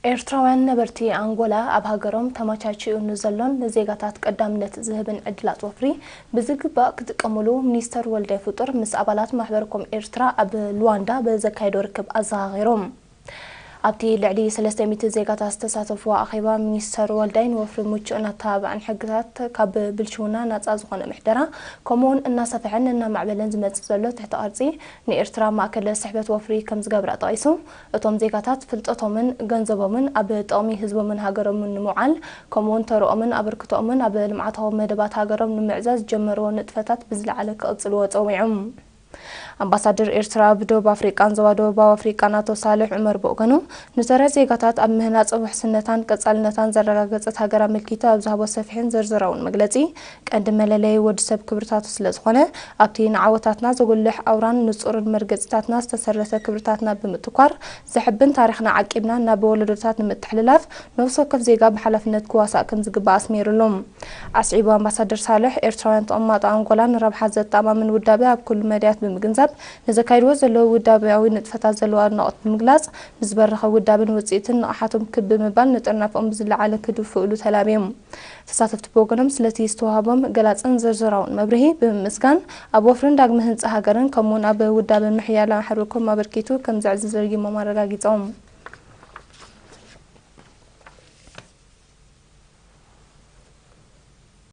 ኤርትራውያን ነበርቲ ኣንጎላ ኣብ ሃገሮም ተመቻችኡ ንዘሎን ንዜጋታት ቀዳምነት ዝህብን ዕድላት ወፍሪ ብዝግባእ ክጥቀሙሉ ሚኒስተር ወልዳይ ፍጡር ምስ ኣባላት ማሕበር ኮም ኤርትራ ኣብ ሉዋንዳ ብዘካየዶ ርክብ ኣዘኻኺሮም። ኣብቲ ልዕሊ ሰለስተ ሚእቲ ዜጋታት ዝተሳተፍዎ ኣኼባ፣ ሚኒስተር ወልዳይ ንወፍሪ ምቹእን ኣተባባዕን ሕግታት ካብ ብልሽውና ናጻ ዝኾነ ምሕደራ፣ ከምኡውን እናሰፍሐን እናማዕበለን ዝመጽእ ዘሎ ትሕተ ቅርጺ ንኤርትራ ማእከል ስሕበት ወፍሪ ከም ዝገብራ ጠቒሱ፣ እቶም ዜጋታት ፍልጠቶምን ገንዘቦምን ኣብ ጥቕሚ ህዝቦምን ሃገሮምን ንምውዓል፣ ከምኡውን ተርኦምን ኣበርክቶኦምን ኣብ ልምዓታዊ መደባት ሃገሮም ንምዕዛዝ ዝጀመርዎ ንጥፈታት ብዝለዓለ ክቕጽልዎ ጸዊዖም። ኣምባሳደር ኤርትራ ኣብ ደቡብ ኣፍሪቃን ዞባ ደቡባዊ ኣፍሪቃን ኣቶ ሳልሕ ዑመር ብወገኑ፣ ንተራ ዜጋታት ኣብ ምህናጽ ውሕስነታን ቀጻልነታን ዘረጋገጸት ሃገር ኣመልኪቱ ኣብ ዝሃቦ ሰፊሕን ዝርዝራውን መግለጺ፣ ቀንዲ መለለዪ ወዲ ሰብ ክብርታቱ ስለ ዝኾነ፣ ኣብቲ ንዓወታትና ዘጉልሕ ኣውራን ንጹርን መርገጺታትና ዝተሰረተ ክብርታትና ብምትኳር፣ ዘሕብን ታሪኽና ዓቂብና ናብ ወለዶታት ንምትሕልላፍ፣ ነፍሲ ወከፍ ዜጋ ብሓላፍነት ክዋሳእ ከም ዝግባእ ኣስሚሩሉ። ኣስዒቡ ኣምባሳደር ሳልሕ፣ ኤርትራውያን ተቐማጦ ኣንጎላ ንረብሓ ዘተኣማምን ውዳበ ኣብ ኩሉ መዳያት ብምግንዛብ፣ ንዘካይድዎ ዘለዉ ውዳበያዊ ንጥፈታት ዘለዎ ኣድናቖት ብምግላጽ፣ ንዝበረኸ ውዳበን ውጽኢትን ንቕሓቶም ክብ ብምባል ንጥርናፈኦም ብዝለዓለ ክድፍእሉ ተላብዮም። ተሳተፍቲ ብወገኖም ስለቲ ዝተዋህቦም ገላጽን ዝርዝራውን መብርሂ ብምምስጋን፣ ኣብ ወፍርን ዳግመ ህንጻ ሃገርን ከምኡውን ኣብ ውዳበ ምሕያል ማሕበርኮም ኣበርኪቱ ከም ዘዕዝብ ዘርጊሞም ኣረጋጊጾም።